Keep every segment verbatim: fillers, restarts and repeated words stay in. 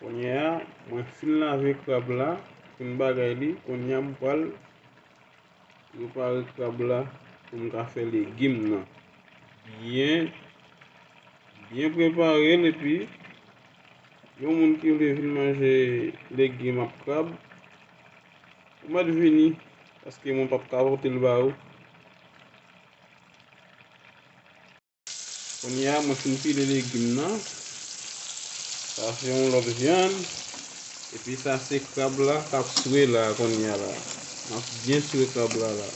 Kounye a, mwen fin lave krab la, fin bagay li, kounye a m pral prepare krab la pou m ka fè legim nan. Byen, byen prepare l, epi yon moun ki vle vin manje legim ak krab, ou mèt vini, paske mwen p ap ka pote l ba ou. Kounye a, mwen fin pile legim nan. Sa se yon lòt vyann. Epi sa se krab la k ap swe la kounye a la. M ap byen swe krab la la.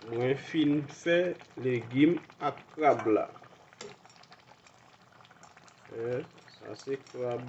Mwen fin fè legim ak krab la. Eh, sa se krab.